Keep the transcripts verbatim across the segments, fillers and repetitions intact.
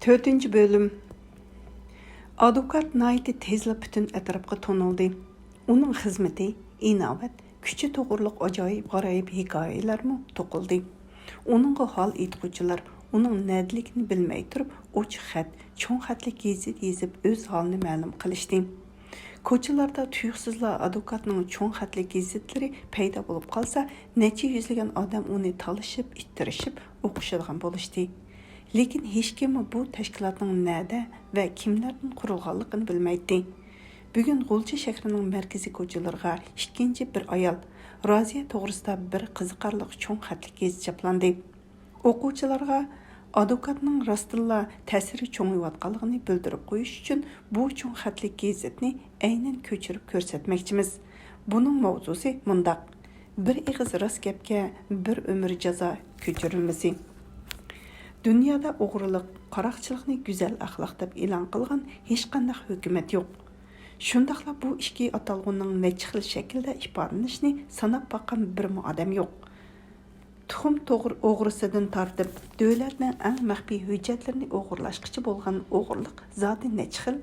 تۆتىنچى بۆلۈم. ئادۋوكات ناھايىتى تېزلا پۈتۈن ئەتراپقا تونۇلدى. ئۇنىڭ خىزمىتى، ئىناۋەت، كۈچى توغرۇلۇق ئاجايىپ-غارايىپ ھېكايىلەرمۇ توقۇلدى. ئۇنىڭغا ھال ئېيتقۇچىلار ئۇنىڭ نەدىلىكىنى بىلمەي تۇرۇپ، ئوچۇق خەت، چوڭ خەتلىك گېزىت يېزىپ، ئۆز ھالىنى مەلۇم قىلىشتى. كوچىلاردا تۇيۇقسىزلا ئادۋوكاتنىڭ چوڭ خەتلىك گېزىتلىرى پەيدا بولۇپ قالسا، نەچچە يۈزلىگەن ئادەم ئۇنى تالىشىپ، ئىتتىرىشىپ ئوقۇشىدىغان بولۇشتى. لېكىن ھېچكىممۇ بۇ تەشكىلاتنىڭ نەدە ۋە كىملەردىن قۇرۇلغانلىقىنى بىلمەيتتى. بۈگۈن غۇلجا شەھىرىنىڭ مەركىزىي كوچىلىرىغا ئىككىنچى بىر ئايال رازىيە توغرىسىدا بىر قىزىقارلىق چوڭ خەتلىك گېزىت چاپلاندى. ئوقۇغۇچىلارغا ئادۋوكاتنىڭ راستتىنلا تەسىرى چوڭىيىۋاتقانلىقىنى بىلدۈرۈپ قويۇش ئۈچۈن بۇ چوڭ خەتلىك گېزىتنى ئەينەن كۆچۈرۈپ كۆرسەتمەكچىمىز. بۇنىڭ ماۋزۇسى مۇنداق: بىر ئېغىز راست گەپكە بىر ئۆمۈر جازا كۆچۈرۈلمىسى. دۇنيادا ئوغرىلىق، قاراقچىلىقنى گۈزەل ئەخلاق دەپ ئېلان قىلغان ھېچقانداق ھۆكۈمەت يوق. شۇنداقلا بۇ ئىككى ئاتالغۇنىڭ نەچچە خىل شەكىلدە ئىپادىلىنىشىنى ساناپ باققان بىرمۇ ئادەم يوق. تۇخۇم توغرا ئوغرىسىدىن تارتىپ، دۆلەتنىڭ ئەڭ مەخپىي ھۆججەتلىرىنى ئوغرىلاشقىچە بولغان ئوغرىلىق زادى نەچچە خىل؟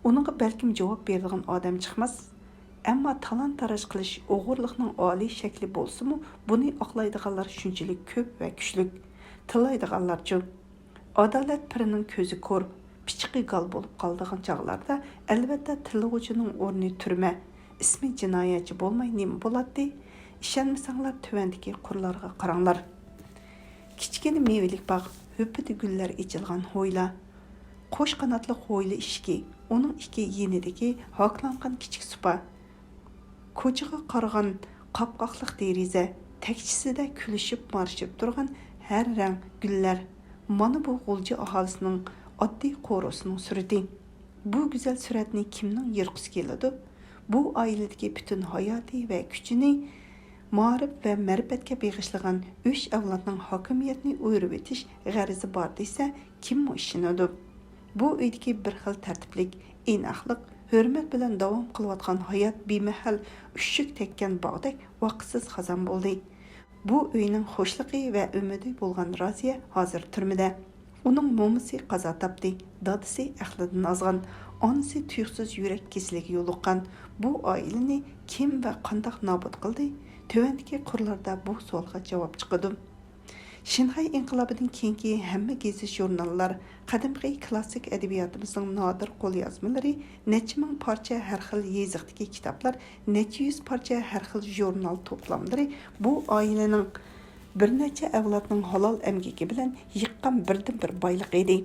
ئۇنىڭغا بەلكىم جاۋاب بېرىدىغان ئادەم چىقماس. ئەمما تالان-تاراج قىلىش ئوغرىلىقنىڭ ئالىي شەكلى بولسىمۇ، بۇنى ئاقلايدىغانلار شۇنچىلىك كۆپ ۋە كۈچلۈك. تىللايدىغانلارچۇ؟ ئادالەت پىرىنىڭ كۆزى كور، پىچىقى گال بولۇپ قالىدىغان چاغلاردا، ئەلۋەتتە، تىللىغۇچىنىڭ ئورنى تۈرمە، ئىسمى جىنايەتچى بولماي نېمە بولاتتى؟ ئىشەنمىسەڭلار، تۆۋەندىكى قۇرلارغا قاراڭلار. كىچىككىنە مېۋىلىك باغ، ھۆپپىدە گۈللەر ئېچىلغان ھويلا، قوش قاناتلىق ھويلا ئىشىكى، ئۇنىڭ ئىككى يېنىدىكى ھاكلانغان كىچىك سۇپا، كوچىغا قارىغان قاپقاقلىق دېرىزە، تەكچىسىدە كۈلۈشۈپ مارشىپ تۇرغان ھەر رەڭ گۈللەر، مانا بۇ غۇلجا ئاھالىسىنىڭ ئاددىي قورۇسىنىڭ سۈرىتى. بۇ گۈزەل سۈرەتنى كىمنىڭ يىرقىسى كېلىدۇ؟ بۇ ئائىلىدىكى پۈتۈن ھاياتى ۋە كۈچىنى مائارىپ ۋە مەرىپەتكە بېغىشلىغان ئۈچ ئەۋلادنىڭ ھاكىمىيەتنى ئۆرۈۋېتىش غەرىزى بار دېسە، كىممۇ ئىشىنىدۇ؟ بۇ ئۆيدىكى بىر خىل تەرتىپلىك، ئىناقلىق، ھۆرمەت بىلەن داۋام قىلىۋاتقان ھايات بىمەھەل ئۈششۈك تەگكەن باغدەك ۋاقىتسىز خازان بولدى. بۇ ئۆينىڭ خۇشلۇقى ۋە ئۈمىدى بولغان رازىيە ھازىر تۈرمىدە. ئۇنىڭ مومىسى قازا تاپتى، دادىسى ئەقلىدىن ئازغان، ئانىسى تۇيۇقسىز يۈرەك كېسىلىگە يولۇققان. بۇ ئائىلىنى كىم ۋە قانداق نابۇت قىلدى؟ تۆۋەندىكى قۇرلاردا بۇ سوئالغا جاۋاب چىقىدۇ. شىنخەي ئىنقىلابىدىن كېيىنكى ھەممە گېزىت-ژۇرناللار، قەدىمكى كىلاسسىك ئەدەبىياتىمىزنىڭ نادىر قوليازمىلىرى، نەچچە مىڭ پارچە ھەر خىل يېزىقتىكى كىتابلار، نەچچە يۈز پارچە ھەر خىل ژۇرنال توپلاملىرى بۇ ئائىلىنىڭ بىر نەچچە ئەۋلادنىڭ ھالال ئەمگىكى بىلەن يىغقان بىردىنبىر بايلىقى ئىدى.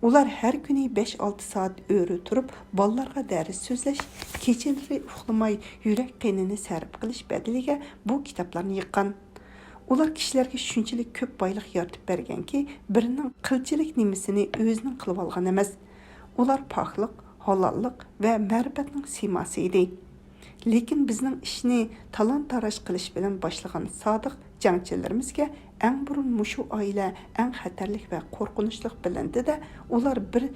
ئۇلار ھەر كۈنى بەش-ئالتە سائەت ئۆرە تۇرۇپ، بالىلارغا دەرس سۆزلەش، كېچىلىرى ئۇخلىماي يۈرەك قېنىنى سەرپ قىلىش بەدىلىگە بۇ كىتابلارنى يىغقان. ئۇلار كىشىلەرگە شۇنچىلىك كۆپ بايلىق يارىتىپ بەرگەنكى، بىرىنىڭ قىلچىلىك نېمىسىنى ئۆزىنىڭ قىلىۋالغان ئەمەس. ئۇلار پاكلىق، ھالاللىق ۋە مەرىپەتنىڭ سىيماسى ئىدى. لېكىن بىزنىڭ ئىشنى تالان-تاراج قىلىش بىلەن باشلىغان سادىق جەڭچىلىرىمىزگە ئەڭ بۇرۇن مۇشۇ ئائىلە ئەڭ خەتەرلىك ۋە قورقۇنچلۇق بىلىندى-دە، ئۇلار بىر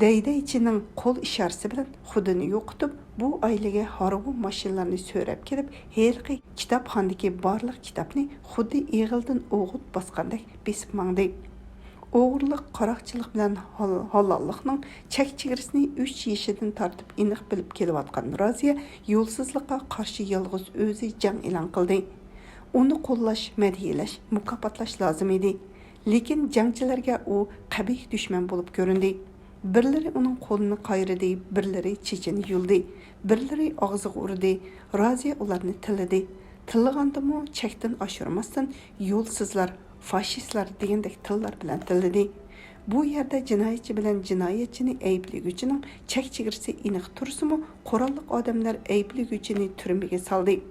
دەيدەيچىنىڭ قول ئىشارىسى بىلەن خۇدىنى يوقىتىپ، بۇ ئائىلىگە ھارۋا ماشىنىلارنى سۆرەپ كېلىپ، ھېلىقى كىتابخانىدىكى بارلىق كىتابنى خۇددى ئېغىلدىن ئوغۇت باسقاندەك بېسىپ ماڭدى. ئوغرىلىق، قاراقچىلىق بىلەن ھال-، ھالاللىقنىڭ چەك-چېگرىسىنى ئۈچ يېشىدىن تارتىپ ئېنىق بىلىپ كېلىۋاتقان رازىيە يولسىزلىققا قارشى يالغۇز ئۆزى جەڭ ئېلان قىلدى. ئۇنى قوللاش، مەدھىيەلەش، مۇكاپاتلاش لازىم ئىدى. لېكىن جەڭچىلەرگە ئۇ قەبىھ دۈشمەن بولۇپ كۆرۈندى. بىرلىرى ئۇنىڭ قولىنى قايرىدى، بىرلىرى چېچىنى يۇلدى، بىرلىرى ئاغزىغا ئۇردى. رازىيە ئۇلارنى تىللىدى. تىللىغاندىمۇ چەكتىن ئاشۇرماستىن، يولسىزلار، فاشىستلار دېگەندەك تىللار بىلەن تىللىدى. بۇ يەردە جىنايەتچى بىلەن جىنايەتچىنى ئەيىبلىگۈچىنىڭ چەك-چېگرىسى ئېنىق تۇرسىمۇ، قوراللىق ئادەملەر ئەيىبلىگۈچىنى تۈرمىگە سالدى.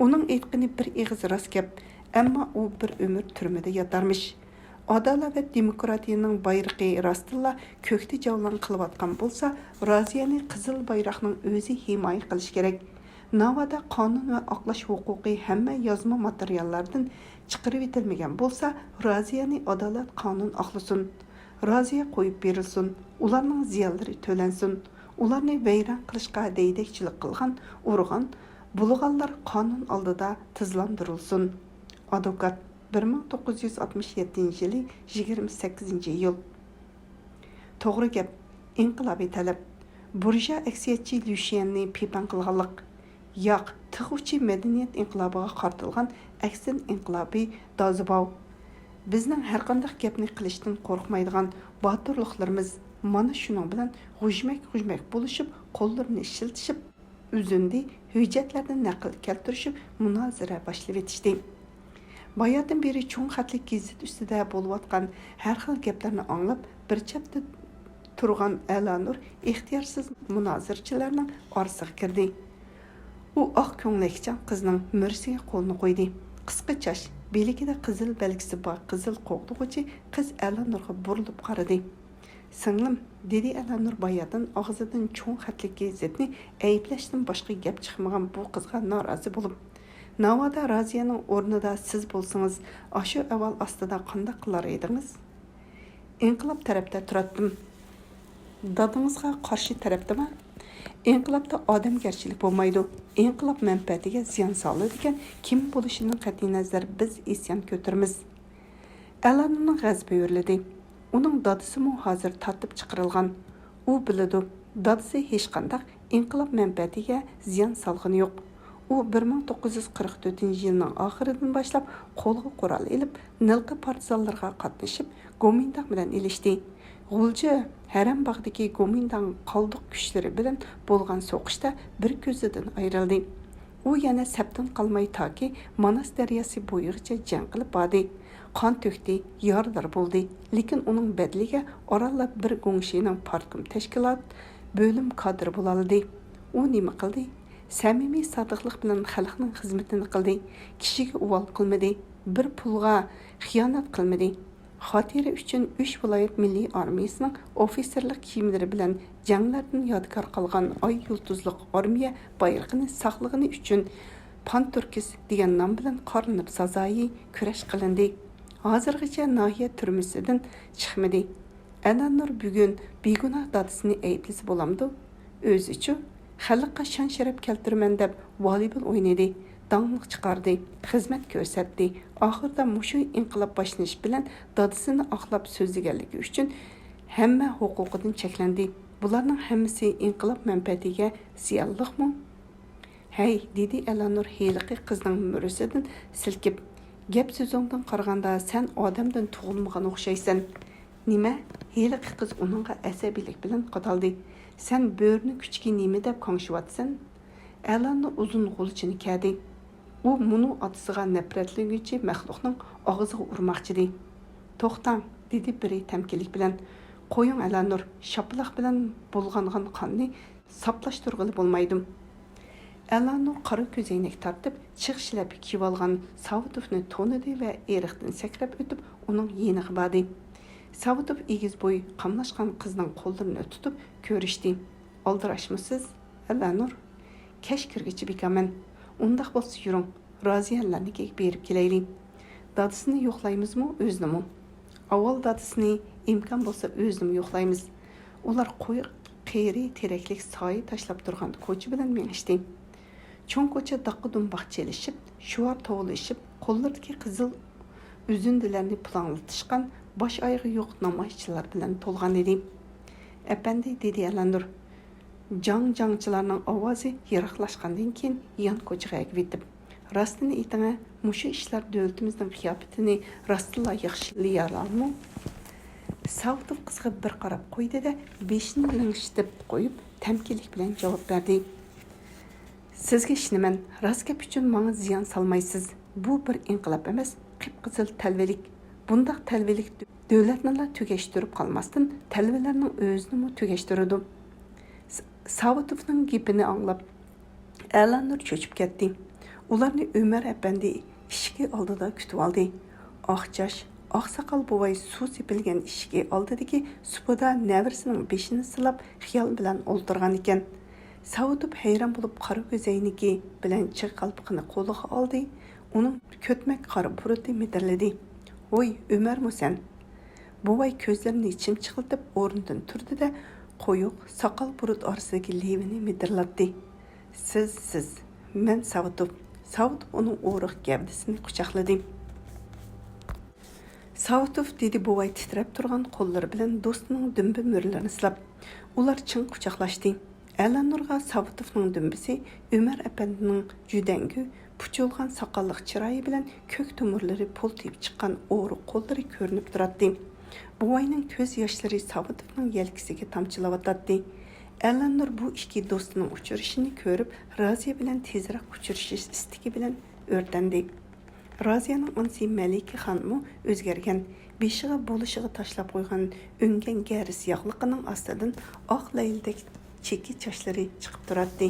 ئۇنىڭ ئېيتقىنى بىر ئېغىز راست گەپ، ئەمما ئۇ بىر ئۆمۈر تۈرمىدە ياتارمىش. ئادالەت ۋە دېموكراتىيەنىڭ بايرىقى راستتىنلا كۆكتە جەۋلان قىلىۋاتقان بولسا، رازىيەنى قىزىل بايراقنىڭ ئۆزى ھىمايە قىلىشى كېرەك. ناۋادا قانۇن ۋە ئاقلاش ھوقۇقى ھەممە يازما ماتېرىياللاردىن چىقىرىۋېتىلمىگەن بولسا، رازىيەنى ئادالەت قانۇن ئاقلىسۇن. رازىيە قويۇپ بېرىلسۇن، ئۇلارنىڭ زىيانلىرى تۆلەنسۇن. ئۇلارنى ۋەيران قىلىشقا دەيدەكچىلىك قىلغان، ئۇرغان، بۇلىغانلار قانۇن ئالدىدا تىزلاندۇرۇلسۇن. ئادۋوكات، بىر مىڭ توققۇز يۈز ئاتمىش يەتتىنچى يىلى يىگىرمە سەككىزىنچى ئىيۇل. توغرا گەپ، ئىنقىلابىي تەلەپ. بۇرژۇئا ئەكسىيەتچى لۈشيەننى پىپەڭ قىلغانلىق. ياق، تىغ ئۇچى مەدەنىيەت ئىنقىلابىغا قارىتىلغان ئەكسىن ئىنقىلابىي دازىباۋ. بىزنىڭ ھەرقانداق گەپنى قىلىشتىن قورقمايدىغان باتۇرلۇقلىرىمىز مانا شۇنىڭ بىلەن غۇژمەك-غۇژمەك بولۇشۇپ، قوللىرىنى ئىشلىتىشىپ، ئۈزۈندى، ھۆججەتلەرنى نەقىل كەلتۈرۈشۈپ، مۇنازىرە باشلىۋېتىشتى. باياتىن بېرى چوڭ خەتلىك گېزىت ئۈستىدە بولۇۋاتقان ھەر خىل گەپلەرنى ئاڭلاپ، بىر چەتتە تۇرغان ئەلانۇر ئىختىيارسىز مۇنازىرىچىلەرنىڭ ئارىسىغا كىردى. ئۇ ئاق كۆڭلەكچان قىزنىڭ مۈرىسىگە قولىنى قويدى. قىسقا چاچ، بىلىكىدە قىزىل بەلگىسى بار قىزىل قوغدىغۇچى قىز ئەلانۇرغا بۇرۇلۇپ قارىدى. سىڭلىم، دېدى ئەلانۇر باياتىن ئاغزىدىن چوڭ خەتلىك گېزىتنى ئەيىبلەشتىن باشقا گەپ چىقمىغان بۇ قىزغا نارازى بولۇپ. ناۋادا رازىيەنىڭ ئورنىدا سىز بولسىڭىز، ئاشۇ ئەھۋال ئاستىدا قانداق قىلار ئىدىڭىز؟ ئىنقىلاب تەرەپتە تۇراتتىم. دادىڭىزغا قارشى تەرەپتىما؟ ئىنقىلابتا ئادەمگەرچىلىك بولمايدۇ. ئىنقىلاب مەنپەئەتىگە زىيان سالىدىكەن، كىم بولۇشىدىن قەتئىينەزەر، بىز ئىسيان كۆتۈرىمىز. ئەلانۇرنىڭ غەزىپى ئۆرلىدى. ئۇنىڭ دادىسىمۇ ھازىر تارتىپ چىقىرىلغان. ئۇ بىلىدۇ، دادىسى ھېچقانداق ئىنقىلاب مەنپەئەتىگە زىيان سالغىنى يوق. ئۇ بىر مىڭ توققۇز يۈز قىرىق تۆتىنچى يىلنىڭ ئاخىرىدىن باشلاپ قولىغا قورال ئېلىپ، نىلقا پارتىزانلىرىغا قاتنىشىپ، گومىنداڭ بىلەن ئېلىشتى. غۇلجا ھەرەمباغدىكى گومىنداڭ قالدۇق كۈچلىرى بىلەن بولغان سوقۇشتا بىر كۆزىدىن ئايرىلدى. ئۇ يەنە سەپتىن قالماي تاكى ماناس دەرياسى بويىغىچە جەڭ قىلىپ باردى. قان تۆكتى، يارىدار بولدى. لېكىن ئۇنىڭ بەدىلىگە ئارانلا بىر گۇڭشىنىڭ پارتكوم تەشكىلات بۆلۈم كادىرى بولالىدى. ئۇ نېمە قىلدى؟ سەمىمىي سادىقلىق بىلەن خەلقنىڭ خىزمىتىنى قىلدى. كىشىگە ئۇۋال قىلمىدى. بىر پۇلغا خىيانەت قىلمىدى. خاتىرە ئۈچۈن ئۈچ ۋىلايەت مىللىي ئارمىيىسىنىڭ ئوفىتسېرلىق كىيىملىرى بىلەن جەڭلەردىن يادىكار قالغان ئاي يۇلتۇزلۇق ئارمىيە بايرىقىنى ساقلىغىنى ئۈچۈن پانتۈركىس دېگەن نام بىلەن قارىلىنىپ سازايى كۈرەش قىلىندى. ھازىرغىچە ناھىيە تۈرمىسىدىن چىقمىدى. ئەلانۇر بۈگۈن بىگۇناھ دادىسىنى ئەيىبلىسە بولامدۇ؟ ئۆزىچۇ؟ خەلققە شان-شەرەپ كەلتۈرىمەن دەپ ۋالىبول ئوينىدى، داڭلىق چىقاردى، خىزمەت كۆرسەتتى. ئاخىرىدا مۇشۇ ئىنقىلاب باشلىنىش بىلەن دادىسىنى ئاقلاپ سۆزلىگەنلىكى ئۈچۈن ھەممە ھوقۇقىدىن چەكلەندى. بۇلارنىڭ ھەممىسى ئىنقىلاب مەنپەئەتىگە زىيانلىقمۇ؟ ھەي، دېدى ئەلانۇر ھېلىقى قىزنىڭ مۈرىسىدىن سىلكىپ، گەپ-سۆزۈڭدىن قارىغاندا سەن ئادەمدىن تۇغۇلمىغان ئوخشايسەن. نېمە؟ ھېلىقى قىز ئۇنىڭغا ئەسەبىيلىك بىلەن قادالدى. سەن بۆرىنىڭ كۈچىكى نېمە دەپ كاڭشىۋاتىسەن؟ ئەلانۇر ئۇزۇن غۇلچىنى كەدى. ئۇ مۇنۇ ئاتىسىغا نەپرەتلىگۈچى مەخلۇقنىڭ ئاغزىغا ئۇرماقچىدى. توختاڭ، دېدى بىرى تەمكىنلىك بىلەن. قويۇڭ ئەلانۇر، شاپىلاق بىلەن بۇلغانغان قاننى ساپلاشتۇرغىلى بولمايدۇ. ئەلانۇر قارا كۆزەينەك تارتىپ، چىغ شىلەپە كىيىۋالغان ساۋۇتوفنى تونۇدى ۋە ئېرىقتىن سەكرەپ ئۆتۈپ، ئۇنىڭ يېنىغا باردى. ساۋۇتوف ئېگىز بوي، قاملاشقان قىزنىڭ قوللىرىنى تۇتۇپ كۆرۈشتى. ئالدىراشمۇسىز، ئەلانۇر؟ كەچ كىرگۈچە بىكارمەن. ئۇنداق بولسا يۈرۈڭ، رازىيەلەرنىڭكىگە بېرىپ كېلەيلى. دادىسىنى يوقلايمىزمۇ، ئۆزىنىمۇ؟ ئاۋۋال دادىسىنى، ئىمكان بولسا ئۆزىنىمۇ يوقلايمىز. ئۇلار قوي قېرى تېرەكلىك سايە تاشلاپ تۇرغان كوچا بىلەن مېڭىشتى. چوڭ كوچا داققا-دۇمباق چېلىشىپ، شۇۋار توۋلىشىپ، قوللىرىدىكى قىزىل ئۈزۈندىلەرنى پۇلاڭلىتىشقان باش-ئايىغى يوق نامايىشچىلار بىلەن تولغان ئىدى. ئەپەندى، دېدى ئەلانۇر، جاڭ-جاڭچىلارنىڭ ئاۋازى يىراقلاشقاندىن كېيىن يان كوچىغا ئەگىۋېتىپ، راستىنى ئېيتىڭە، مۇشۇ ئىشلار دۆلىتىمىزنىڭ قىياپىتىنى راستتىنلا ياخشىلىيالامۇ؟ ساۋۇتوف قىزغا بىر قاراپ قويدى-دە، بېشىنى لىڭشىتىپ قويۇپ، تەمكىنلىك بىلەن جاۋاب بەردى. سىزگە ئىشىنىمەن، راست گەپ ئۈچۈن ماڭا زىيان سالمايسىز. بۇ بىر ئىنقىلاب ئەمەس، قىپقىزىل تەلۋىلىك. بۇنداق تەلۋىلىك دۆلەتنىلا تۈگەشتۈرۈپ قالماستىن، تەلۋىلەرنىڭ ئۆزىنىمۇ تۈگەشتۈرىدۇ. س-، ساۋۇتوفنىڭ گېپىنى ئاڭلاپ، ئەلانۇر چۆچۈپ كەتتى. ئۇلارنى ئۆمەر ئەپەندى ئىشىكى ئالدىدا كۈتۈۋالدى. ئاق چاچ، ئاق ساقال بوۋاي سۇ سېپىلگەن ئىشىكى ئالدىدىكى سۇپىدا نەۋرىسىنىڭ بېشىنى سىلاپ، خىيال بىلەن ئولتۇرغان ئىكەن. ساۋۇتوف ھەيران بولۇپ، قارا كۆزەينىكى بىلەن چىغ قالپىقىنى قولىغا ئالدى. ئۇنىڭ كۆتمەك قارا بۇرۇتى مىدىرلىدى. ۋوي، ئۆمەرمۇ سەن؟ بوۋاي كۆزلىرىنى چىمچىقلىتىپ ئورنىدىن تۇردى-دە، قويۇق ساقال بۇرۇت ئارىسىدىكى لېۋىنى مىدىرلاتتى. سىز، سىز، مەن ساۋۇتوف. ساۋۇتوف ئۇنىڭ ئورۇق گەۋدىسىنى قۇچاقلىدى. ساۋۇتوف، دېدى بوۋاي تىترەپ تۇرغان قوللىرى بىلەن دوستىنىڭ دۈمبە مۈرىلىرىنى سىلاپ. ئۇلار چىڭ قۇچاقلاشتى. ئەلانۇرغا ساۋۇتوفنىڭ دۈمبىسى ئۆمەر ئەپەندىنىڭ جۈدەڭگۈ، پۇچۇلغان ساقاللىق چىرايى بىلەن كۆك تومۇرلىرى پۇلتىيىپ چىققان ئورۇق قوللىرى كۆرۈنۈپ تۇراتتى. بوۋاينىڭ كۆز ياشلىرى ساۋۇتوفنىڭ يەلكىسىگە تامچىلاۋاتاتتى. ئەلانۇر بۇ ئىككى دوستىنىڭ ئۇچرىشىشىنى كۆرۈپ، رازىيە بىلەن تېزرەك ئۇچرىشىش ئىستىكى بىلەن ئۆرتەندى. رازىيەنىڭ ئانىسى مەلىكە خانمۇ ئۆزگەرگەن. بېشىغا بولۇشىغا تاشلاپ قويغان ئۈنگەن گەرىس ياغلىقىنىڭ ئاستىدىن ئاق لەيلىدەك چېكە چاچلىرى چىقىپ تۇراتتى.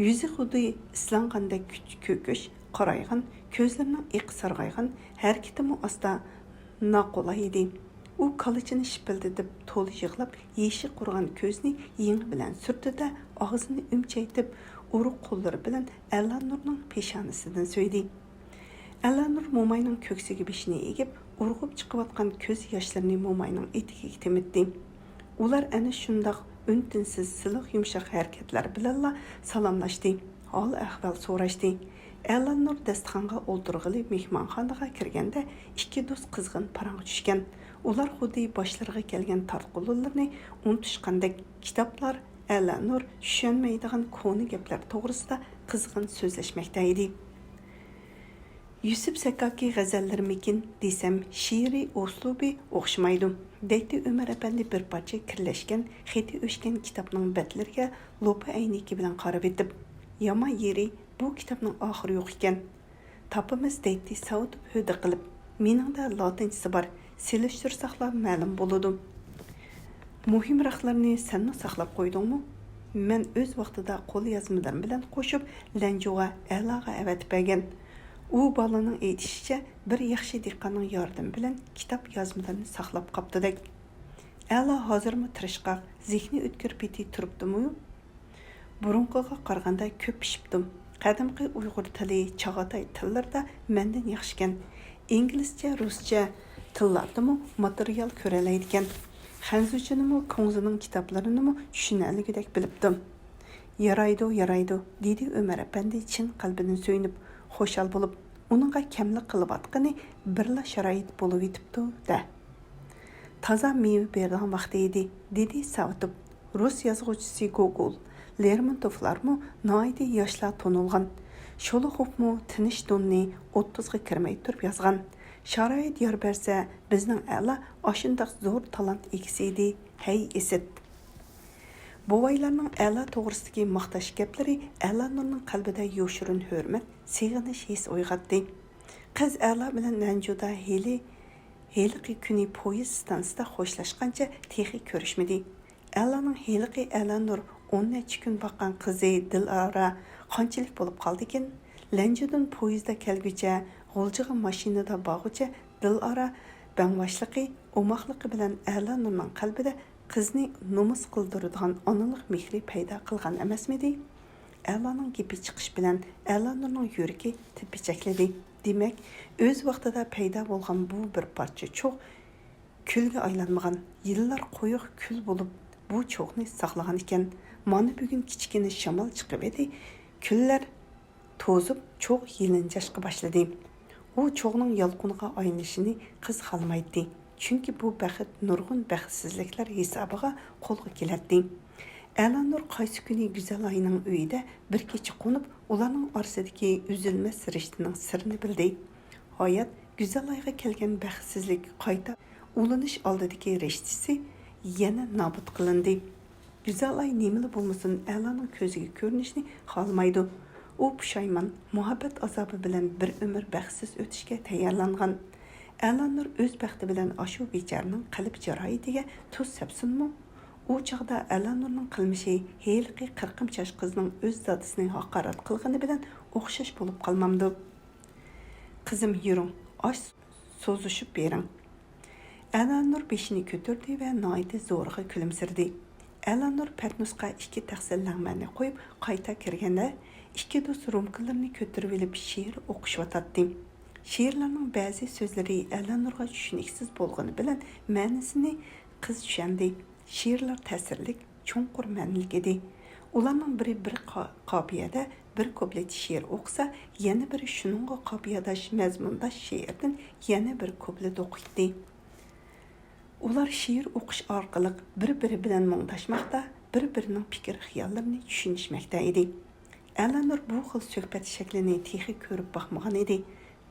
يۈزى خۇددى ئىسلانغاندەك كۆ-، كۆكۈش، قارايغان، كۆزلىرىنىڭ ئېقى سارغايغان، ھەرىكىتىمۇ ئاستا، ناقولاي ئىدى. ئۇ كالىچىنى شىپىلدىتىپ، تولا يىغلاپ، يېشى قۇرۇغان كۆزىنى يېڭى بىلەن سۈرتتى-دە، ئاغزىنى ئۈمچەيتىپ، ئورۇق قوللىرى بىلەن ئەلانۇرنىڭ پېشانىسىدىن سۆيدى. ئەلانۇر موماينىڭ كۆكسىگە بېشىنى ئېگىپ، ئۇرغۇپ چىقىۋاتقان كۆز ياشلىرىنى موماينىڭ ئېتىكىگە تېمىتتى. ئۇلار ئەنە شۇنداق ئۈن-تىنسىز، سىلىق يۇمشاق ھەرىكەتلەر بىلەنلا سالاملاشتى، ھال-ئەھۋال سوراشتى. ئەلانۇر داستىخانغا ئولتۇرغىلى مېھمانخانىغا كىرگەندە، ئىككى دوست قىزغىن پاراڭغا چۈشكەن. ئۇلار خۇددى باشلىرىغا كەلگەن تارتقۇلۇلىرىنى ئۇنتۇشقاندەك، كىتابلار، ئەلانۇر چۈشەنمەيدىغان كونا گەپلەر توغرىسىدا قىزغىن سۆزلەشمەكتە ئىدى. يۈسۈپ سەكاكى غەزەللىرىمىكىن دېسەم، شېئىرىي ئۇسلۇبى ئوخشىمايدۇ، دەيتتى ئۆمەر ئەپەندى بىر پارچە كىرلەشكەن، خېتى ئۆچكەن كىتابنىڭ بەتلىرىگە لوپا ئەينىكى بىلەن قارىۋېتىپ. يامان يېرى، بۇ كىتابنىڭ ئاخىرى يوق ئىكەن. تاپىمىز، دەيتتى ساۋۇتوف ھۆددە قىلىپ. مېنىڭدە لاتىنچىسى بار، سېلىشتۇرساقلا مەلۇم بولىدۇ. مۇھىمراقلىرىنى سەنمۇ ساقلاپ قويدۇڭمۇ؟ مەن ئۆز ۋاقتىدا قول يازمىلىرىم بىلەن قوشۇپ لەنجۇغا، ئەلاغا ئەۋەتىپ بەرگەن. ئۇ بالىنىڭ ئېيتىشىچە، بىر ياخشى دېھقاننىڭ ياردىمى بىلەن كىتاب يازمىلىرىنى ساقلاپ قاپتۇدەك. ئەلا ھازىرمۇ تىرىشقاق، زېھنى ئۆتكۈر پېتى تۇرۇپتىمۇ؟ بۇرۇنقىغا قارىغاندا كۆپ پىشىپتۇ. قەدىمكى ئۇيغۇر تىلى، چاغاتاي تىللىرىدا مەندىن ياخشىكەن. ئىنگلىزچە، رۇسچە تىللاردىمۇ ماتېرىيال كۆرەلەيدىكەن. خەنزۇچىنىمۇ، كۇڭزىنىڭ كىتابلىرىنىمۇ چۈشىنەلىگۈدەك بىلىپتۇ. يارايدۇ، يارايدۇ، دېدى ئۆمەر ئەپەندى چىن قەلبىدىن سۆيۈنۈپ، خۇشال بولۇپ. ئۇنىڭغا كەملىك قىلىۋاتقىنى بىرلا شارائىت بولۇۋېتىپتۇ-دە. تازا مېۋە بېرىدىغان ۋاقتى ئىدى، دېدى ساۋۇتوف. رۇس يازغۇچىسى گوگول، لېرمونتوفلارمۇ ناھايىتى ياشلا تونۇلغان. شولوخوفمۇ تىنىش دوننى ئوتتۇزغا كىرمەي تۇرۇپ يازغان. شارائىت يار بەرسە، بىزنىڭ ئەلا ئاشۇنداق زور تالانت ئىگىسى ئىدى، ھەي ئىسىت! بوۋايلارنىڭ ئەلا توغرىسىدىكى ماختاش گەپلىرى ئەلانۇرنىڭ قەلبىدە يوشۇرۇن ھۆرمەت، سېغىنىش ھېسى ئويغاتتى. قىز ئەلا بىلەن لەنجۇدا ھېلى، ھېلىقى كۈنى پويىز ئىستانسىدا خوشلاشقانچە تېخى كۆرۈشمىدى. ئەلانىڭ ھېلىقى ئەلانۇر ئون نەچچە كۈن باققان قىزى دىلئارا قانچىلىك بولۇپ قالدىكىن؟ لەنجۇدىن پويىزدا كەلگۈچە، غۇلجىغا ماشىنىدا بارغۇچە دىلئارا بەڭباشلىقى، ئوماقلىقى بىلەن ئەلانۇرنىڭ قەلبىدە قىزنى نومۇس قىلدۇرىدىغان ئانىلىق مېھرى پەيدا قىلغان ئەمەسمىدى؟ ئەلانىڭ گېپى چىقىش بىلەن ئەلانۇرنىڭ يۈرىكى تېپىچەكلىدى. دېمەك، ئۆز ۋاقتىدا پەيدا بولغان بۇ بىر پارچە چوغ كۈلگە ئايلانمىغان، يىللار قويۇق كۈل بولۇپ، بۇ چوغنى ساقلىغان ئىكەن. مانا بۈگۈن كىچىككىنە شامال چىقىۋىدى، كۈللەر توزۇپ، چوغ يېلىنجاشقا باشلىدى. ئۇ چوغنىڭ يالقۇنىغا ئايلىنىشىنى قىز خالىمايتتى، چۈنكى بۇ بەخت نۇرغۇن بەختسىزلىكلەر ھېسابىغا قولغا كېلەتتى. ئەلانۇر قايسى كۈنى گۈزەل ئاينىڭ ئۆيىدە بىر كېچە قونۇپ، ئۇلارنىڭ ئارىسىدىكى ئۈزۈلمەس رىشتىنىڭ سىرىنى بىلدى. ھايات، گۈزەل ئايغا كەلگەن بەختسىزلىك قايتا ئۇلىنىش ئالدىدىكى رىشتىسى يەنە نابۇت قىلىندى. گۈزەل ئاي نېمىلا بولمىسۇن، ئەلانىڭ كۆزىگە كۆرۈنۈشنى خالىمايدۇ. ئۇ پۇشايمان، مۇھەببەت ئازابى بىلەن بىر ئۆمۈر بەختسىز ئۆتۈشكە تەييارلانغان. ئەلانۇر ئۆز بەختى بىلەن ئاشۇ بىچارىنىڭ قەلب جاراھىتىگە تۇز سەپسۇنمۇ؟ ئۇ چاغدا ئەلانۇرنىڭ قىلمىشى ھېلىقى قىرقىم چاچ قىزنىڭ ئۆز دادىسىنى ھاقارەت قىلغىنى بىلەن ئوخشاش بولۇپ قالمامدۇ؟ قىزىم، يۈرۈڭ، ئاش سوزۇشۇپ بېرىڭ. ئەلانۇر بېشىنى كۆتۈردى ۋە ناھايىتى زورىغا كۈلۈمسىرىدى. ئەلانۇر پەتنۇسقا ئىككى تەخسە لەڭمەننى قويۇپ، قايتا كىرگەندە، ئىككى دوست رومكىلىرىنى كۆتۈرۈۋېلىپ شېئىر ئوقۇشۇۋاتاتتى. شېئىرلارنىڭ بەزى سۆزلىرى ئەلانۇرغا چۈشىنىكسىز بولغىنى بىلەن، مەنىسىنى قىز چۈشەندى. شېئىرلار تەسىرلىك، چوڭقۇر مەنىلىك ئىدى. ئۇلارنىڭ بىرى بىر قا-، قاپىيەدە بىر كۇپلېت شېئىر ئوقۇسا، يەنە بىرى شۇنىڭغا قاپىيەداش، مەزمۇنداش شېئىردىن يەنە بىر كۇپلېت ئوقۇيتتى. ئۇلار شېئىر ئوقۇش ئارقىلىق بىر-بىرى بىلەن مۇڭداشماقتا، بىر-بىرىنىڭ پىكىر-خىياللىرىنى چۈشىنىشمەكتە ئىدى. ئەلانۇر بۇ خىل سۆھبەت شەكلىنى تېخى كۆرۈپ باقمىغان ئىدى.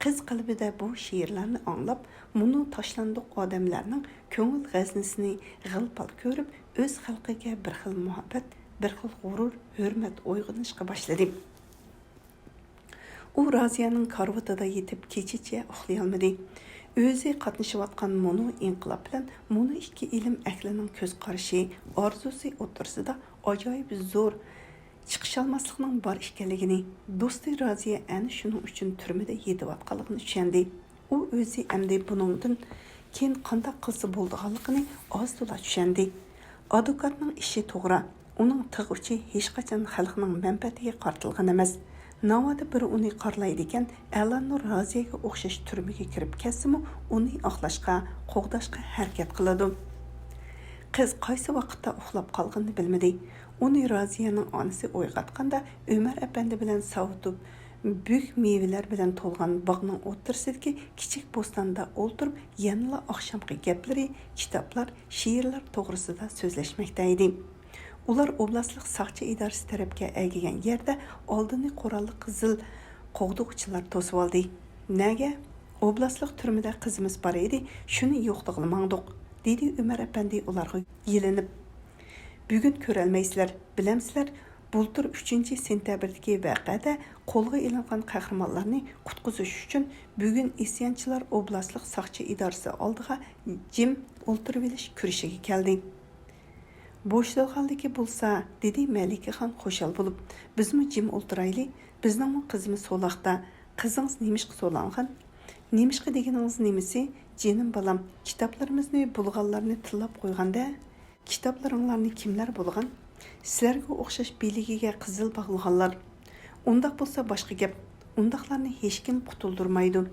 قىز قەلبىدە بۇ شېئىرلارنى ئاڭلاپ، مۇنۇ تاشلاندۇق ئادەملەرنىڭ كۆڭۈل غەزنىسىنى غىل-پال كۆرۈپ، ئۆز خەلقىگە بىر خىل مۇھەببەت، بىر خىل غۇرۇر، ھۆرمەت ئويغىنىشقا باشلىدى. ئۇ رازىيەنىڭ كارىۋىتىدا يېتىپ، كېچىچە ئۇخلىيالمىدى. ئۆزى قاتنىشىۋاتقان مۇنۇ ئىنقىلاب بىلەن مۇنۇ ئىككى ئىلىم ئەھلىنىڭ كۆز قارىشى، ئارزۇسى ئوتتۇرىسىدا ئاجايىپ زور چىقىشالماسلىقنىڭ بار ئىكەنلىكىنى، دوستى رازىيە ئەنە شۇنىڭ ئۈچۈن تۈرمىدە يېتىۋاتقانلىقىنى چۈشەندى. ئۇ ئۆزى ئەمدى بۇنىڭدىن كېيىن قانداق قىلسا بولىدىغانلىقىنى ئاز-تولا چۈشەندى. ئادۋوكاتنىڭ ئىشى توغرا، ئۇنىڭ تىغ ئۇچى ھېچقاچان خەلقنىڭ مەنپەئەتىگە قارىتىلغان ئەمەس. ناۋادا بىرى ئۇنى قارىلايدىكەن، ئەلانۇر رازىيەگە ئوخشاش تۈرمىگە كىرىپ كەتسىمۇ، ئۇنى ئاقلاشقا، قوغداشقا ھەرىكەت قىلىدۇ. قىز قايسى ۋاقىتتا ئۇخلاپ قالغىنىنى بىلمىدى. ئۇنى رازىيەنىڭ ئانىسى ئويغاتقاندا، ئۆمەر ئەپەندى بىلەن ساۋۇتۇپ، بۈك مېۋىلەر بىلەن تولغان باغنىڭ ئوتتۇرىسىدىكى كىچىك بوستاندا ئولتۇرۇپ، يەنىلا ئاخشامقى گەپلىرى، كىتابلار، شېئىرلار توغرىسىدا سۆزلەشمەكتە ئىدى. ئۇلار ئوبلاستلىق ساقچى ئىدارىسى تەرەپكە ئەگىگەن يەردە ئالدىنى قوراللىق قىزىل قوغدىغۇچىلار توسۇۋالدى. نەگە؟ ئوبلاستلىق تۈرمىدە قىزىمىز بار ئىدى، شۇنى يوقلىغىلى ماڭدۇق، دېدى ئۆمەر ئەپەندى ئۇلارغا يېلىنىپ. بۈگۈن كۆرەلمەيسىلەر، بىلەمسىلەر، بۇلتۇر ئۈچىنچى سېنتەبىردىكى ۋەقەدە قولغا ئېلىنغان قەھرىمانلارنى قۇتقۇزۇش ئۈچۈن بۈگۈن ئىسيانچىلار ئوبلاستلىق ساقچى ئىدارىسى ئالدىغا جىم ئولتۇرۇۋېلىش كۈرىشىگە كەلدى. بوشىلىدىغانلىكى بولسا، دېدى مەلىكىخان خۇشال بولۇپ، بىزمۇ جىم ئولتۇرايلى، بىزنىڭمۇ قىزىمىز سولاقتا. قىزىڭىز نېمىشقا سولانغان؟ نېمىشقا دېگىنىڭىز نېمىسى؟ جېنىم بالام، كىتابلىرىمىزنى بۇلغانلارنى تىللاپ قويغان-دە. كىتابلىرىڭلارنى كىملەر بۇلغان؟ سىلەرگە ئوخشاش بىلىكىگە قىزىل باغلىغانلار. ئۇنداق بولسا باشقا گەپ. ئۇنداقلارنى ھېچكىم قۇتۇلدۇرمايدۇ.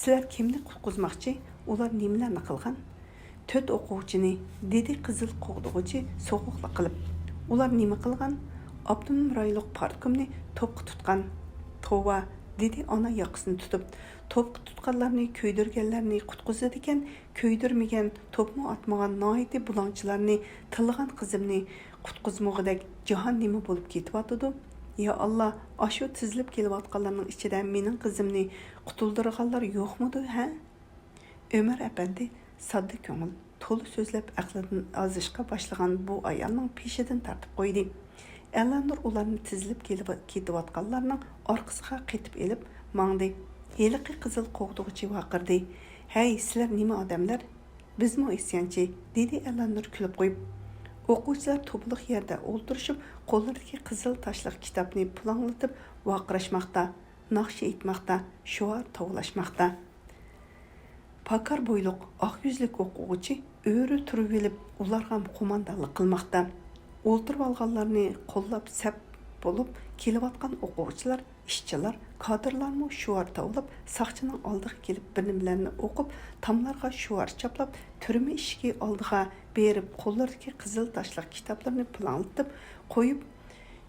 سىلەر كىمنى قۇتقۇزماقچى؟ ئۇلار نېمىلەرنى قىلغان؟ تۆت ئوقۇغۇچىنى، دېدى قىزىل قوغدىغۇچى سوغۇقلۇق قىلىپ. ئۇلار نېمە قىلغان؟ ئاپتونوم رايونلۇق پارتكومنى توپقا تۇتقان. توۋا، دېدى ئانا ياقىسىنى تۇتۇپ. توپقا تۇتقانلارنى، كۆيدۈرگەنلەرنى قۇتقۇزىدىكەن، كۆيدۈرمىگەن، توپمۇ ئاتمىغان ناھايىتى بۇلاڭچىلارنى، تىللىغان قىزىمنى قۇتقۇزمىغۇدەك جاھان نېمە بولۇپ كېتىۋاتىدۇ؟ يا ئاللا، ئاشۇ تىزىلىپ كېلىۋاتقانلارنىڭ ئىچىدە مېنىڭ قىزىمنى قۇتۇلدۇرغانلار يوقمىدۇ، ھە؟ ئۆمەر ئەپەندى ساددا كۆڭۈل، تولا سۆزلەپ ئەقلىدىن ئازىشقا باشلىغان بۇ ئايالنىڭ پېشىدىن تارتىپ قويدى. ئەلانۇر ئۇلارنى تىزىلىپ كېلىۋ-، كېتىۋاتقانلارنىڭ ئارقىسىغا قېتىپ ئېلىپ ماڭدى. ھېلىقى قىزىل قوغدىغۇچى ۋارقىرىدى، ھەي، سىلەر نېمە ئادەملەر؟ بىزمۇ ئىسيانچى، دېدى ئەلانۇر كۈلۈپ قويۇپ. ئوقۇغۇچىلار توپىلىق يەردە ئولتۇرۇشۇپ، قوللىرىدىكى قىزىل تاشلىق كىتابنى پۇلاڭلىتىپ ۋارقىراشماقتا، ناخشا ئېيتماقتا، شوئار توۋلاشماقتا. پاكار بويلۇق، ئاق يۈزلۈك ئوقۇغۇچى ئۆرە تۇرۇۋېلىپ، ئۇلارغا قوماندانلىق قىلماقتا. ئولتۇرۇۋالغانلارنى قوللاپ سەپ بولۇپ كېلىۋاتقان ئوقۇغۇچىلار، ئىشچىلار، كادىرلارمۇ شوئار توۋلاپ، ساقچىنىڭ ئالدىغا كېلىپ بىر نېمىلەرنى ئوقۇپ، تاملارغا شوئار چاپلاپ، تۈرمە ئىشىكى ئالدىغا بېرىپ، قوللىرىدىكى قىزىل تاشلىق كىتابلىرىنى پۇلاڭلىتىپ قويۇپ،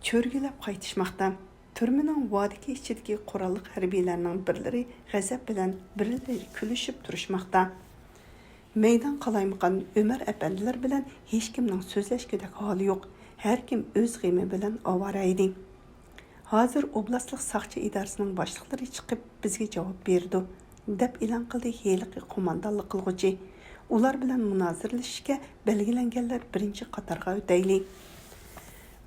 چۆرگىلەپ قايتىشماقتا. تۈرمىنىڭ ۋادىكى ئىچىدىكى قوراللىق ھەربىيلەرنىڭ بىرلىرى غەزەپ بىلەن، بىرلىرى كۈلۈشۈپ تۇرۇشماقتا. مەيدان قالايمىقان ئۆمەر ئەپەندىلەر بىلەن ھېچكىمنىڭ سۆزلەشكۈدەك ھالى يوق. ھەركىم ئۆز غېمى بىلەن ئاۋارە ئىدى. ھازىر ئوبلاستلىق ساقچى ئىدارىسىنىڭ باشلىقلىرى چىقىپ، بىزگە جاۋاب بېرىدۇ، دەپ ئېلان قىلدى ھېلىقى قوماندانلىق قىلغۇچى. ئۇلار بىلەن مۇنازىرىلىشىشكە بەلگىلەنگەنلەر بىرىنچى قاتارغا ئۆتەيلى.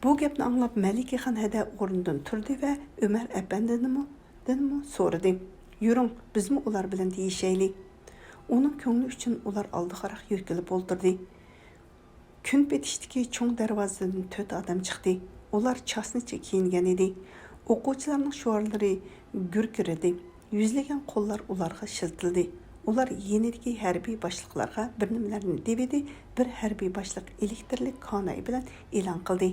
بۇ گەپنى ئاڭلاپ، مەلىكىخان ھەدە ئورنىدىن تۇردى ۋە ئۆمەر ئەپەندىنىمۇ، دىنمۇ سورىدى. يۈرۈڭ، بىزمۇ ئۇلار بىلەن دېيىشەيلى. ئۇنىڭ كۆڭلى ئۈچۈن ئۇلار ئالدىغاراق يۆتكىلىپ ئولتۇردى. كۈن پېتىشتىكى چوڭ دەرۋازىدىن تۆت ئادەم چىقتى. ئۇلار چاسنىچە كىيىنگەن ئىدى. ئوقۇغۇچىلارنىڭ شوئارلىرى گۈركىرىدى. يۈزلىگەن قوللار ئۇلارغا شىلتىلدى. ئۇلار يېنىدىكى ھەربىي باشلىقلارغا بىر نېمىلەرنى دېۋىدى، بىر ھەربىي باشلىق ئېلېكتىرلىك كاناي بىلەن ئېلان قىلدى.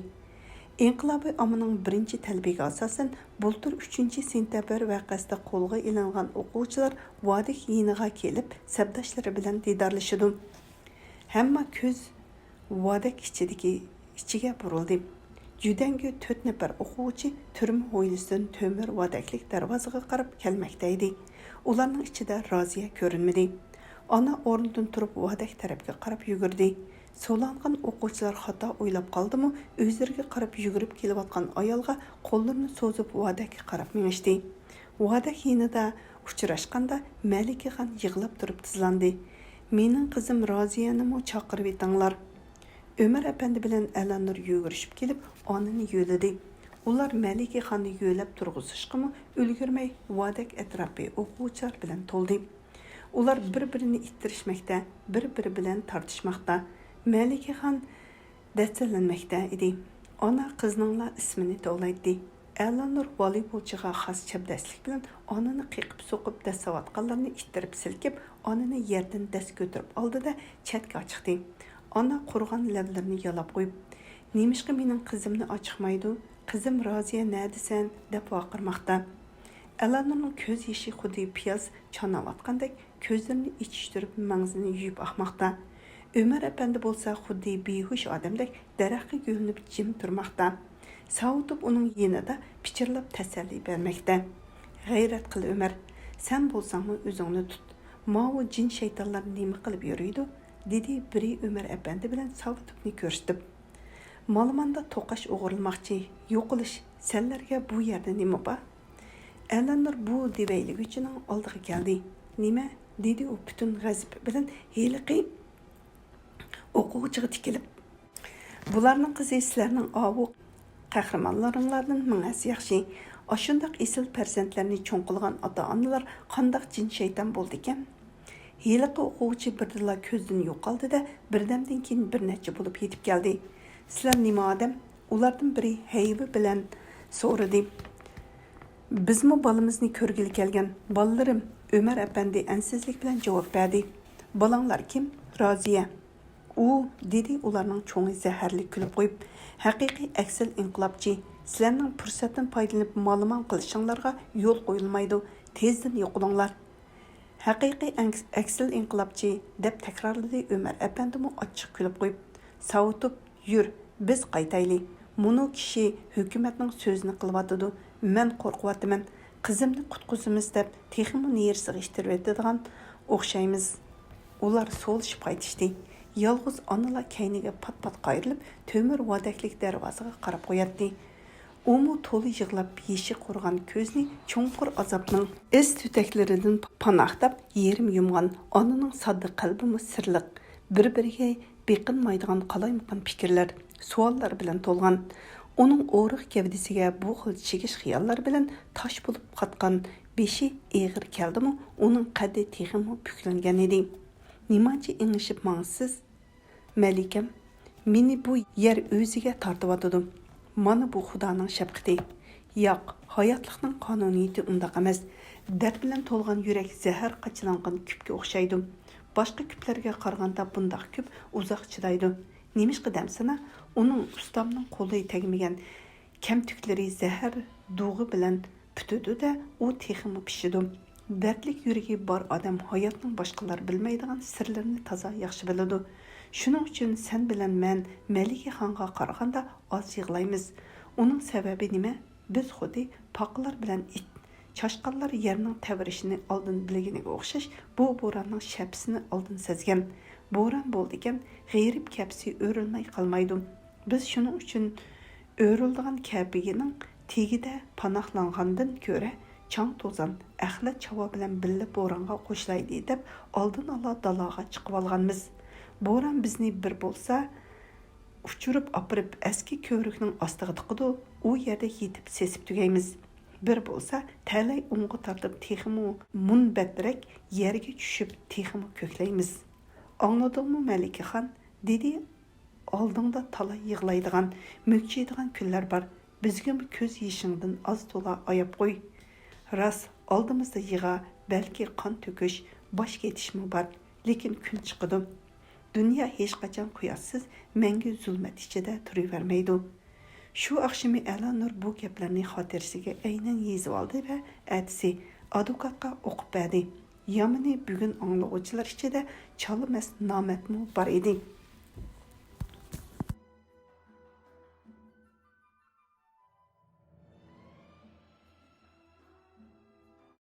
ئىنقىلابىي ئاممىنىڭ بىرىنچى تەلىپىگە ئاساسەن، بۇلتۇر ئۈچىنچى سېنتەبىر ۋەقەسىدە قولغا ئېلىنغان ئوقۇغۇچىلار ۋادىك يېنىغا كېلىپ، سەپداشلىرى بىلەن دىدارلىشىدۇ. ھەممە كۆز ۋادەك ئىچىدىكى، ئىچىگە بۇرۇلدى. جۈدەڭگۈ تۆت نەپەر ئوقۇغۇچى تۈرمە ھويلىسىدىن تۆمۈر ۋادەكلىك دەرۋازىغا قاراپ كەلمەكتە ئىدى. ئۇلارنىڭ ئىچىدە رازىيە كۆرۈنمىدى. ئانا ئورنىدىن تۇرۇپ ۋادەك تەرەپكە قاراپ يۈگۈردى. سولانغان ئوقۇغۇچىلار خاتا ئويلاپ قالدىمۇ، ئۆزلىرىگە قاراپ يۈگۈرۈپ كېلىۋاتقان ئايالغا قوللىرىنى سوزۇپ ۋادەككە قاراپ مېڭىشتى. ۋادەك يېنىدا ئۇچراشقاندا مەلىكىخان يىغلاپ تۇرۇپ تىزلاندى. مېنىڭ قىزىم رازىيەنىمۇ چاقىرىۋېتىڭلار. ئۆمەر ئەپەندى بىلەن ئەلانۇر يۈگۈرۈشۈپ كېلىپ ئانىنى يۆلىدى. ئۇلار مەلىكىخاننى يۆلەپ تۇرغۇزۇشقىمۇ ئۈلگۈرمەي ۋادەك ئەتراپى ئوقۇغۇچىلار بىلەن تولدى. ئۇلار بىر-بىرىنى ئىتتىرىشمەكتە، بىر-بىرى بىلەن تارتىشماقتا. مەلىكىخان دەستەلەنمەكتە ئىدى. ئانا قىزنىڭلا ئىسمىنى توۋلايتتى. ئەلانۇر ۋالىبولچىغا خاس چەبدەسلىك بىلەن ئانىنى قېقىپ سوقۇپ دەسسەۋاتقانلارنى ئىتتىرىپ سىلكىپ، ئانىنى يەردىن دەس كۆتۈرۈپ ئالدى-دە، چەتكە چىقتى. ئانا قۇرۇغان لەۋلىرىنى يالاپ قويۇپ، نېمىشقا مېنىڭ قىزىمنى ئاچىقمايدۇ؟ قىزىم رازىيە نەدىسەن؟ دەپ ۋارقىرىماقتا. ئەلانۇرنىڭ كۆز يېشى خۇددى پىياز چاناۋاتقاندەك كۆزلىرىنى ئېچىشتۇرۇپ مەڭزىنى يۇيۇپ ئاقماقتا. ئۆمەر ئەپەندى بولسا خۇددى بىھۇش ئادەمدەك دەرەخكە يۆلىنىپ جىم تۇرماقتا. ساۋۇتوف ئۇنىڭ يېنىدا پىچىرلاپ تەسەللى بەرمەكتە. غەيرەت قىل، ئۆمەر، سەن بولساڭمۇ ئۆزۈڭنى تۇت. ماۋۇ جىن-شەيتانلار نېمە قىلىپ يۈرىدۇ؟ دېدى بىرى ئۆمەر ئەپەندى بىلەن ساۋۇتوفنى كۆرسىتىپ. مالىماندا توقاش ئوغرىلىماقچى، يوقىلىش، سەنلەرگە بۇ يەردە نېمە بار؟ ئەلەنۇر بۇ دېۋەيلىگۈچىنىڭ ئالدىغا كەلدى. نېمە؟ دېدى ئۇ پۈتۈن غەزىپى بىلەن ھېلىقى ئوقۇغۇچىغا تىكىلىپ. بۇلارنىڭ قىزى سىلەرنىڭ ئاۋۇ قەھرىمانلىرىڭلاردىن مىڭ ھەسسە ياخشى. ئاشۇنداق ئېسىل پەرزەنتلەرنى چوڭ قىلغان ئاتا-ئانىلار قانداق جىن-شەيتان بولىدىكەن؟ ھېلىقى ئوقۇغۇچى بىردىنلا كۆزدىن يوقالدى-دە، بىردەمدىن كېيىن بىر نەچچە بولۇپ يېتىپ كەلدى. سىلەر نېمە ئادەم؟ ئۇلاردىن بىرى ھەيۋە بىلەن سورىدى. بىزمۇ بالىمىزنى كۆرگىلى كەلگەن، بالىلىرىم، ئۆمەر ئەپەندى ئەنسىزلىك بىلەن جاۋاب بەردى. بالاڭلار كىم؟ رازىيە. ئۇ، دېدى ئۇلارنىڭ چوڭى زەھەرلىك كۈلۈپ قويۇپ، ھەقىقىي ئەكسىل ئىنقىلابچى. سىلەرنىڭ پۇرسەتتىن پايدىلىنىپ مالىمان قىلىشىڭلارغا يول قويۇلمايدۇ. تېزدىن يوقىلىڭلار. ھەقىقىي ئەكس-، ئەكسىل ئىنقىلابچى، دەپ تەكرارلىدى ئۆمەر ئەپەندىمۇ ئاچچىق كۈلۈپ قويۇپ. ساۋۇتوف، يۈر، بىز قايتايلى. مۇنۇ كىشى ھۆكۈمەتنىڭ سۆزىنى قىلىۋاتىدۇ. مەن قورقۇۋاتىمەن. قىزىمنى قۇتقۇزىمىز دەپ تېخىمۇ نېرىسىغا ئىتتىرىۋېتىدىغان ئوخشايمىز. ئۇلار سولىشىپ قايتىشتى. يالغۇز ئانىلا كەينىگە پات-پات قايرىلىپ، تۆمۈر ۋادەكلىك دەرۋازىغا قاراپ قوياتتى. ئۇمۇ تولا يىغلاپ، يېشى قۇرۇغان كۆزىنى چوڭقۇر ئازابنىڭ ئىز تۈتەكلىرىدىن پاناھ تاپ يېرىم يۇمغان ئانىنىڭ ساددا قەلبىمۇ سىرلىق، بىر-بىرىگە بېقىنمايدىغان قالايمىقان پىكىرلەر، سوئاللار بىلەن تولغان. ئۇنىڭ ئورۇق گەۋدىسىگە بۇ خىل چىگىش خىياللار بىلەن تاش بولۇپ قاتقان بېشى ئېغىر كەلدىمۇ، ئۇنىڭ قەددى تېخىمۇ پۈكلەنگەن ئىدى. نېمانچە ئېڭىشىپ ماڭىسىز؟ مەلىكەم، مېنى بۇ يەر ئۆزىگە تارتىۋاتىدۇ. مانا بۇ خۇدانىڭ شەپقىتى. ياق، ھاياتلىقنىڭ قانۇنىيىتى ئۇنداق ئەمەس. دەرد بىلەن تولغان يۈرەك زەھەر قاچىلانغان كۈپكە ئوخشايدۇ. باشقا كۈپلەرگە قارىغاندا بۇنداق كۈپ ئۇزاق چىدايدۇ. نېمىشقا دەمسىنا، ئۇنىڭ ئۇستامنىڭ قولى تەگمىگەن كەمتۈكلىرى زەھەر دۇغى بىلەن پۈتىدۇ-دە، ئۇ تېخىمۇ پىشىدۇ. دەردلىك يۈرىكى بار ئادەم ھاياتنىڭ باشقىلار بىلمەيدىغان سىرلىرىنى تازا ياخشى بىلىدۇ. شۇنىڭ ئۈچۈن سەن بىلەن مەن مەلىكە خانغا قارىغاندا ئاز يىغلايمىز. ئۇنىڭ سەۋەبى نېمە؟ بىز خۇددى پاقىلار بىلەن ئىت. چاشقانلار يەرنىڭ تەۋرىشىنى ئالدىن بىلگىنىگە ئوخشاش، بۇ بوراننىڭ شەپىسىنى ئالدىن سەزگەن. بوران بولىدىكەن، غېرىب كەپىسى ئۆرۈلمەي قالمايدۇ. بىز شۇنىڭ ئۈچۈن ئۆرۈلىدىغان كەپىگىنىڭ تېگىدە پاناھلانغاندىن كۆرە، چاڭ-توزان، ئەخلەت-چاۋا بىلەن بىللە بورانغا قوشۇلايلى دەپ، ئالدىن ئالا دالاغا چىقىۋالغانمىز. بوران بىزنى بىر بولسا، ئۇچۇرۇپ ئاپىرىپ ئەسكى كۆۋرۈكنىڭ ئاستىغا تىقىدۇ، ئۇ يەردە يېتىپ سېسىپ تۈگەيمىز. بىر بولسا، تەلەي ئۇنغا تارتىپ تېخىمۇ مۇنبەترەك يەرگە چۈشۈپ، تېخىمۇ كۆكلەيمىز. ئاڭلىدىڭمۇ، مەلىكىخان؟ دېدى. ئالدىڭدا تالاي يىغلايدىغان، مۈكچىيدىغان كۈنلەر بار. بىزگىمۇ كۆز يېشىڭدىن ئاز-تولا ئاياپ قوي. راست، ئالدىمىزدا يىغا، بەلكى قان تۆكۈش، باش كېتىشمۇ بار. لېكىن كۈن چىقىدۇ. دۇنيا ھېچقاچان قۇياشسىز، مەڭگۈ زۇلمەت ئىچىدە تۇرۇۋەرمەيدۇ. شۇ ئاخشىمى ئەلانۇر بۇ گەپلەرنى خاتىرىسىگە ئەينەن يېزىۋالدى ۋە ئەتىسى ئادۋوكاتقا ئوقۇپ بەردى. يامىنى، بۈگۈن ئاڭلىغۇچىلار ئىچىدە چالىمەس نامەردمۇ بار ئىدى.